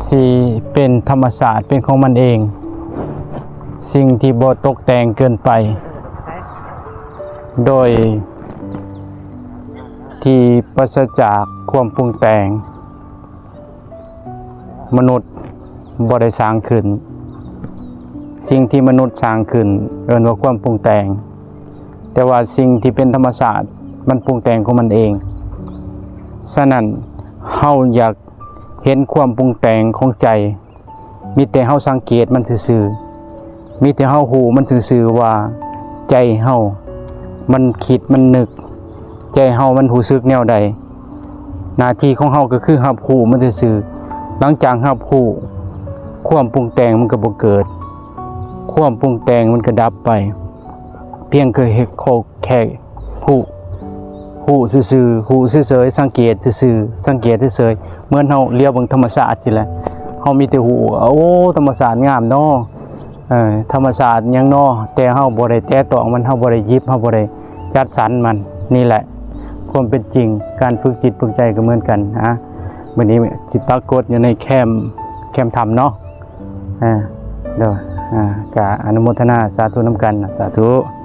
ທີ່ເປັນທຳມະຊາດ ເປັນຂອງມັນເອງ, ສິ່ງທີ່ບໍ່ຕົກແຕ່ງເກີນໄປ ໂດຍທີ່ປາສະຈາກຄວາມປຸງແຕ່ງ. ມະນຸດບໍ່ໄດ້ສ້າງຂຶ້ນ. ສິ່ງທີ່ມະນຸດສ້າງຂຶ້ນເອີ້ນວ່າຄວາມປຸງແຕ່ງ, ແຕ່ວ່າສິ່ງທີ່ເປັນທຳມະຊາດມັນປຸງແຕ່ງຂອງມັນເອງ. ສະນັ້ນ ເຮົາຢາກເຫັນຄວາມປຸງແຕ່ງຂອງໃຈ, ມີແຕ່ເຮົາສັງເກດມັນຊື່ໆ, ມີແຕ່ເຮົາຮູ້ມັນຊື່ໆວ່າໃຈເຮົາມັນຄິດມັນນຶກ, ໃຈເຮົາມັນຮູ້ສຶກແນວໃດ. ໜ້າທີ່ຂອງເຮົາກໍຄືຮັບຮູ້ມັນຊື່ໆ. ຫຼັງຈາກຮັບຮູ້, ຄວາມປຸງແຕ່ງມັນກໍບໍ່ເກີດ, ຄວາມປຸງແຕ່ງມັນກໍດັບໄປ. ພຽງແຕ່ເຮັດ ເຮົາແຄ່ຮູ້, ຮູ້ຊື່ໆ, ຮູ້ເສີຍໆ, ສັງເກດຊື່ໆ, ສັງເກດເສີຍໆ, ເໝືອນເຮົາຫຼຽວເບິ່ງທຳມະຊາດຊີ້ແຫຼະ. ເຮົາມີແຕ່ຮູ້ວ່າ ໂອ້ ທຳມະຊາດງາມເນາະ, ເອີ ທຳມະຊາດຫຍັງເນາະ, ແຕ່ເຮົາບໍ່ໄດ້ແຕະຕ້ອງມັນ, ເຮົາບໍ່ໄດ້ຫຍິບ, ເຮົາບໍ່ໄດ້ຈັດສັນມັນ. ນີ້ແຫຼະ ຄວາມເປັນຈິງ, ການຝຶກຈິດຝຶກໃຈກໍເໝືອນກັນນະ. ມື້ນີ້ຊິປາກົດຢູ່ໃນແຄມ, ແຄມຖ້ຳເນາະ. ເອີ ໂດຍ, ເອີ ກະອະນຸໂມທະນາສາທຸນຳກັນ, ສາທຸ.